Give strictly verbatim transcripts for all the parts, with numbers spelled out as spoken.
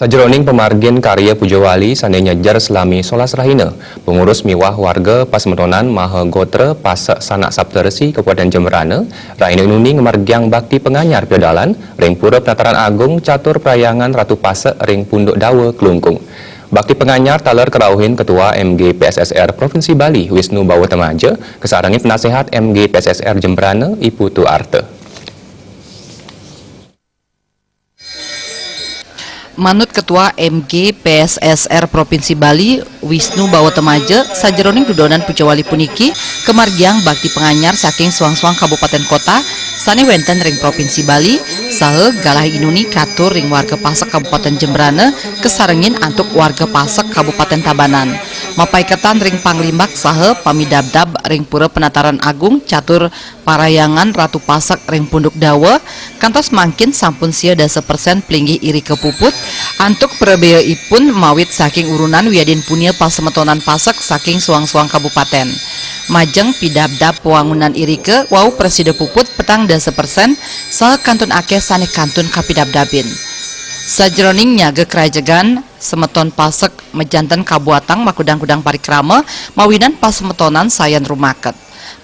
Sajeroning pamargin karya puja wali sané nyejer salami solas rahina, pengurus miwah warga pasemetonan Maha Gotra Pasek Sanak Saptarsi Kabupaten Jembrana, rahina inuni ngamargiang bakti panganyar pidadalan ring Pura Penataran Agung Catur Parahyangan Ratu Pasek ring Punduk Dawa, Klungkung. Bakti panganyar taler karauhin Ketua M G P S S R Provinsi Bali, Wisnu Bawa Temaja, kasarengin Penasehat M G P S S R Jembrana, I Putu Arta. Manut Ketua M G P S S R Provinsi Bali, Wisnu Bawa Temaja, sajeroning dudonan puja wali puniki kamargiang bakti panganyar saking suang-suang kabupaten kota sané wénten ring Provinsi Bali, saha galah inuni katur ring warga Pasek Kabupaten Jembrana, kasarengin antuk warga Pasek Kabupaten Tabanan. Mapaiketan ring panglimbak saha pamidabdab ring Pura Penataran Agung Catur Parahyangan Ratu Pasek ring Punduk Dawa, kantos mangkin sampun sia dasa persen plinggih irika puput, antuk prabeaipun mawit saking urunan wiadin punia pasemetonan Pasek saking suang-suang kabupaten. Majeng pidabdab pawangunan irika wau prasida puput petang dasa persen, saha kantun akéh sané kantun kapidabdabin. Sajeroning nyaga krajegan, semeton Pasek majanten kabuatang makudang-kudang parikrama mawinan pasemetonan sayan rumaket.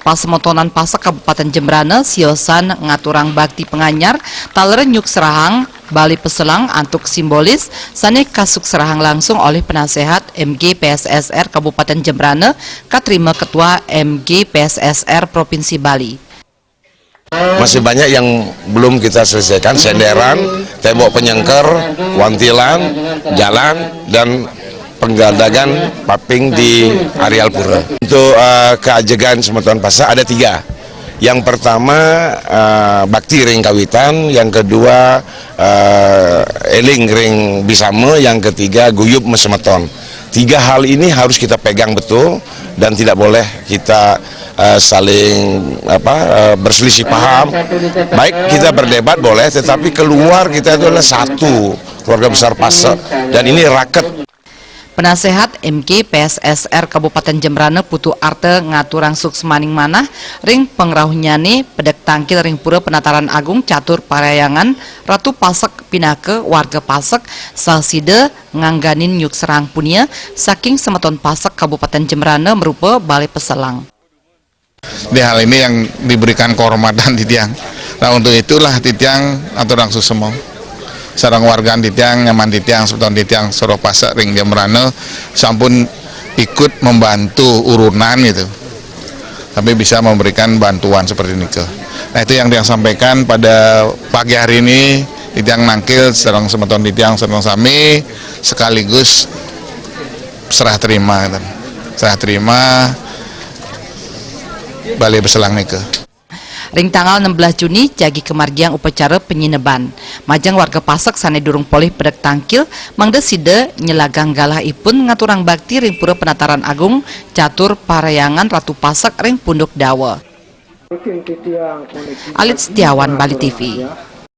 Pasemetonan Pasek Kabupaten Jembrana siosan ngaturang bakti panganyar taler nyukserahang balé peselang antuk simbolis sané kasukserahang langsung olih Penasehat M G P S S R Kabupaten Jembrana, katrima Ketua M G P S S R Provinsi Bali. Masih banyak yang belum kita selesaikan, senderan, tembok penyengker, wantilan, jalan, dan penggadangan paving di areal pura. Untuk eh, keajegan semeton Pasek ada tiga. Yang pertama eh, bakti ring kawitan, yang kedua eh, éling ring bisama, yang ketiga guyub masemeton. Tiga hal ini harus kita pegang betul dan tidak boleh kita eh, saling apa eh, berselisih paham. Baik kita berdebat boleh, tetapi keluar kita itu adalah satu keluarga besar Pasek dan ini raket. Penasehat M G P S S R Kabupaten Jembrana Putu Arta ngaturang suksmaning manah ring pangrauhnyané pedek tangkil ring Pura Penataran Agung Catur Parahyangan Ratu Pasek pinaka warga Pasek saha sida ngangganin nyukserahang punia saking semeton Pasek Kabupaten Jembrana marupa balé peselang. Di hal ini yang diberikan kehormatan titiang. Nah, untuk itulah titiang aturang suksma. Sareng wargan titiang, nyaman titiang, semeton titiang, saha Pasek ring Jembrana sampun ikut membantu urunan gitu. Sampai bisa memberikan bantuan seperti ini ke. Nah, itu yang titiang sampaikan pada pagi hari ini, titiang nangkil sareng semeton titiang, sareng sami sekaligus serah terima, gitu. Serah terima balé peselang nika. Ring tanggal enam belas Juni, jagi kamargiang upacara panyineban. Majeng warga Pasek sané durung polih pedek tangkil, mangda sida nyelagang galahipun ngaturang bakti ring Pura Penataran Agung Catur Parahyangan Ratu Pasek ring Punduk Dawa. Alit Setiawan, Bali T V.